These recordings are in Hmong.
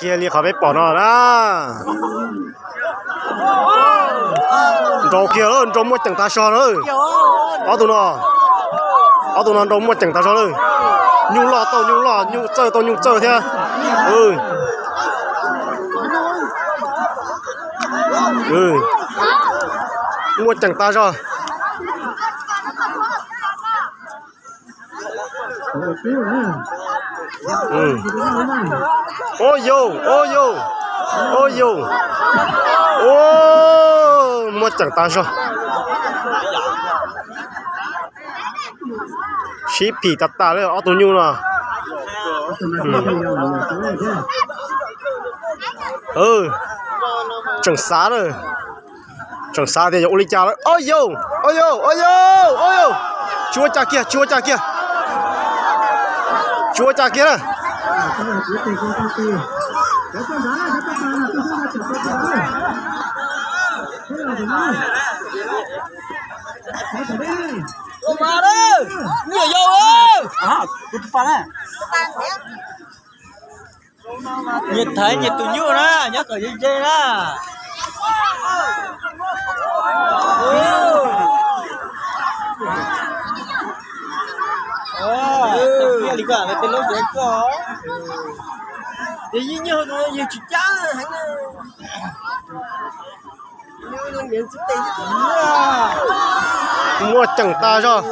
Kiag li qhov peb pom no na. Nrau kiag lawm, nrau muaj ceem tag zog na. Ob tug no, ob tug no nrau muaj ceem tag zog lawm. Nyuj loj tau nyuj loj, nyuj txawj tau nyuj txawj thiab. Muaj ceem tag zog. Ua yau, ua yau, ua yau. Muaj ceem tag zog. Sib phim tas tas li ob tug nyuj no. Tseem xav lawm. Tseem xav tias yog ua li cas lawm. Ua yau, ua yau, ua yau, ua yau. Tsis ua cas kiag, tsis ua cas kiag. Tsis ua cas kiag na. Nyias thaiv nyias tus nyuj na, nyob kom ze ze na. Li ko tej lub tsev koj, ces yeej nyob yus tsis cab heev. Muaj ceem tas zog.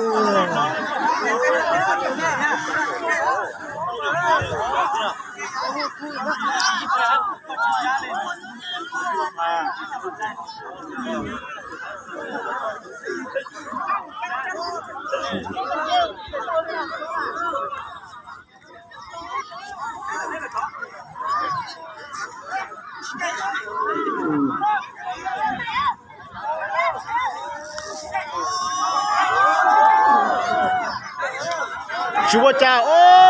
Tsis ua cas,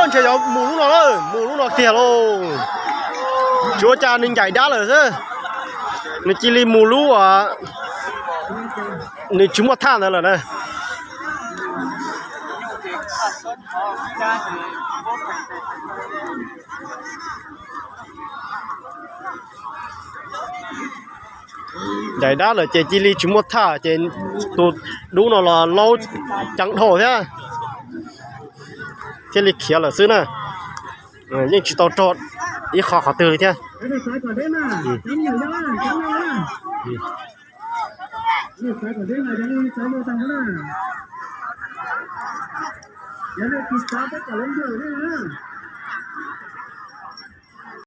ntshe yuav mus lub no lawm, mus lub no kiag lauj. Tsis ua cas, nws ncaim dab lawm xwb. Nws cia li mus lub uas nws tsis muaj thaj ntawd lawm na. Ncaim dab lawm ces cia li tsis muaj thaj ces tus dub no los laub ceev dhau thiab, thiaj li khiav lawm xwb na. Yeej tsis tau raug ib qho qhov twg li thiab. Yog nej tsis xav kom peb nplawm nej na,